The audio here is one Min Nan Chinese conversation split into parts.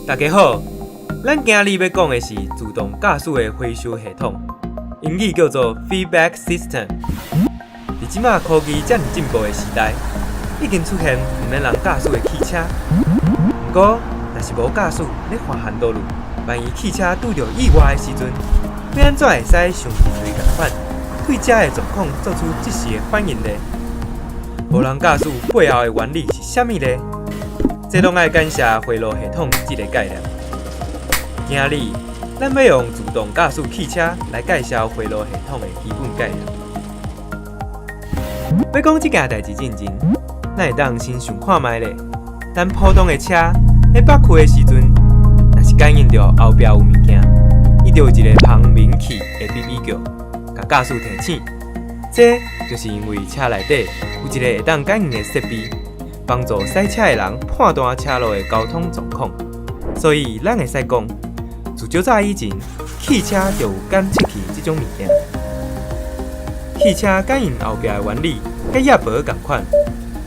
大家好，咱今日欲講的是自動駕駛的回收系統，英語叫做 Feedback System。佇這馬科技遮爾進步的時代，已經出現毋免人駕駛的汽車。毋過，若是無駕駛咧橫行道路，萬一汽車拄著意外的時陣，欲按怎會使像人類仝款，對遮的狀況做出即時的反應呢？無人駕駛背後的原理是啥物呢？這攏愛感謝回路系統這个概念。今日咱欲用自動駕駛汽車來介紹回路系統的基本概念。欲講這件代誌進前，咱會當先想看覓咧。咱普通的車佇北區的時陣，若是感應著後壁有物件，伊就有一个蜂鳴器會嗶嗶叫，共駕駛提醒。這就是因為車內底有一个會當感應的設備，幫助駛車的人判斷車路的交通狀況。所以咱會使講，自較早以前，汽車就有感測器這種物件。汽車感應後壁的原理，佮葉婆仝款，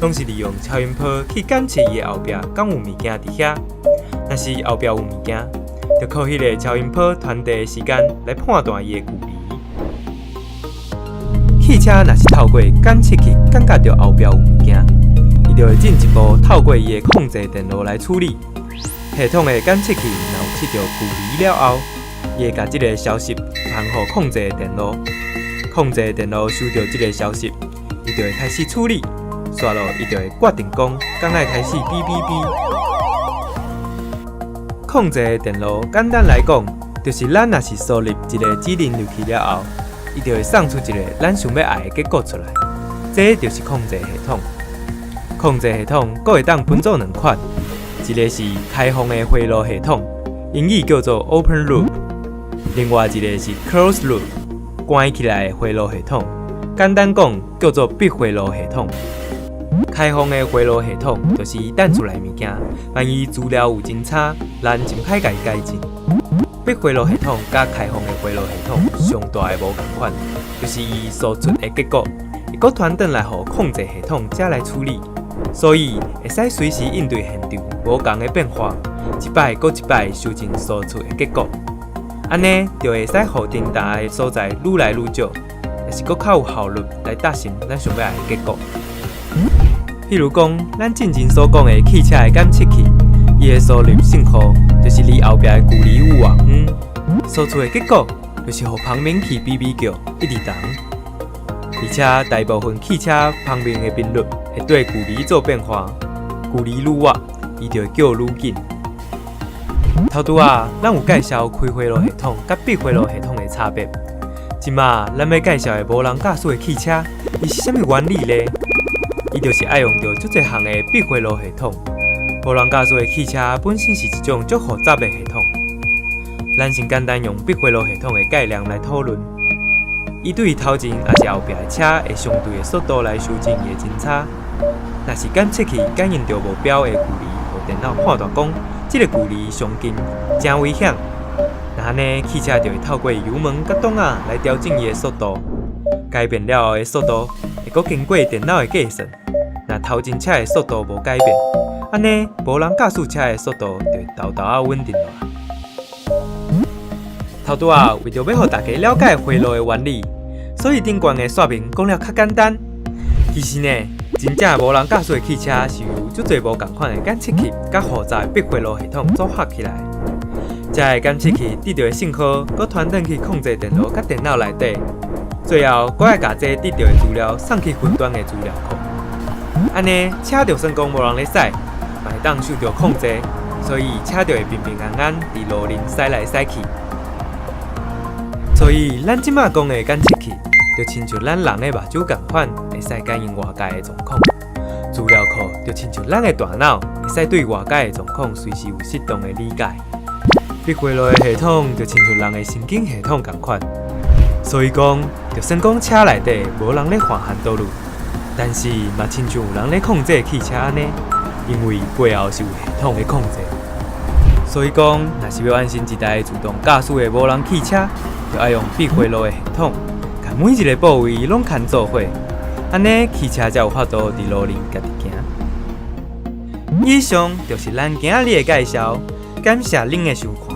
攏是利用超音波去感測伊的後壁敢有物件佇遐。若是後壁有物件，就靠彼个超音波傳遞的時間來判斷伊的距離。汽車若是透過感測器感覺著後壁有物件，伊就會進一步透過伊的控制電路來處理。系統的感測器若有測著距離了後，伊會共這个消息傳予控制電路。控制電路收著這个消息，伊就會開始處理。煞落伊就會決定講，敢愛開始嗶嗶嗶。控制電路簡單來講，就是咱若是輸入一个指令入去了後，伊就會送出一个咱想欲愛的結果出來。這就是控制系統。控制系統閣會當分做兩款，一个是開放的回路系統，英語叫做 Open Loop；另外一个是 Closed Loop，關起來的回路系統。簡單講，叫做閉回路系統。開放的回路系統就是伊彈出來物件，萬一資料有真差，咱真歹共伊改進。閉回路系統佮開放的回路系統上大的無仝款，就是伊輸出的結果會閣傳轉來予控制系統才來處理，所以會使隨時應對現場無仝的變化，一擺閣一擺修正輸出的結果，按呢就會使予振動的所在愈來愈少，也是閣較有效率來達成咱想欲愛的結果。譬如講，咱進前所講的汽車的感測器，伊的輸入信號就是離後壁的距離有偌遠，輸出的結果就是予蜂鳴器嗶嗶叫，一直動。而且大部分汽車蜂鳴的頻率會對距離做變化，距離愈倚，伊就會叫愈緊。頭拄仔，咱有介紹開回路系統佮閉回路系統的差別。這馬咱欲介紹的無人駕駛的汽車，伊是啥物原理呢？伊就是愛用著足濟項的閉回路系統。無人駕駛的汽車本身是一種足複雜的系統。咱先簡單用閉回路系統的概念來討論。伊對頭前抑是後壁的車的相對的速度來修正伊的偵差。若是感測器感應著目標的距離，予電腦判斷講這个距離上近，誠危險。若按呢，汽車就會透過油門佮擋仔來調整伊的速度。改變了後的速度會閣經過電腦的計算。若頭前車的速度無改變，按呢無人駕駛車的速度就會沓沓仔穩定落來。頭拄仔為著欲予大家了解回路的原理，所以頂懸的說明講了較簡單。其實呢，真正無人駕駛的汽車是由足濟無仝款的感測器佮複雜的閉回路系統組合起來。遮的感測器得著的信號，閣傳轉去控制電路佮電腦內底，最後閣愛共這得著的資料送去雲端的資料庫。按呢，車就算講無人咧駛，嘛會當受著控制，所以車就會平平安安佇路面駛來駛去。所以，咱這馬講的感測器，就親像咱人的目睭仝款，會使感應外界的狀況；資料庫就親像咱的大腦，會使對外界的狀況隨時有適當的理解。閉回路的系統就親像人的神經系統仝款。所以講，就算講車內底無人咧橫行道路，但是嘛親像有人咧控制汽車按呢，因為背後是有系統咧控制。所以講，若是欲完成一台自動駕駛的無人汽車，就愛用閉回路的系統，共每一个部位攏牽做伙，按呢汽車才有法度佇路面家己行。以上就是咱今仔日的介紹。感謝恁的收看。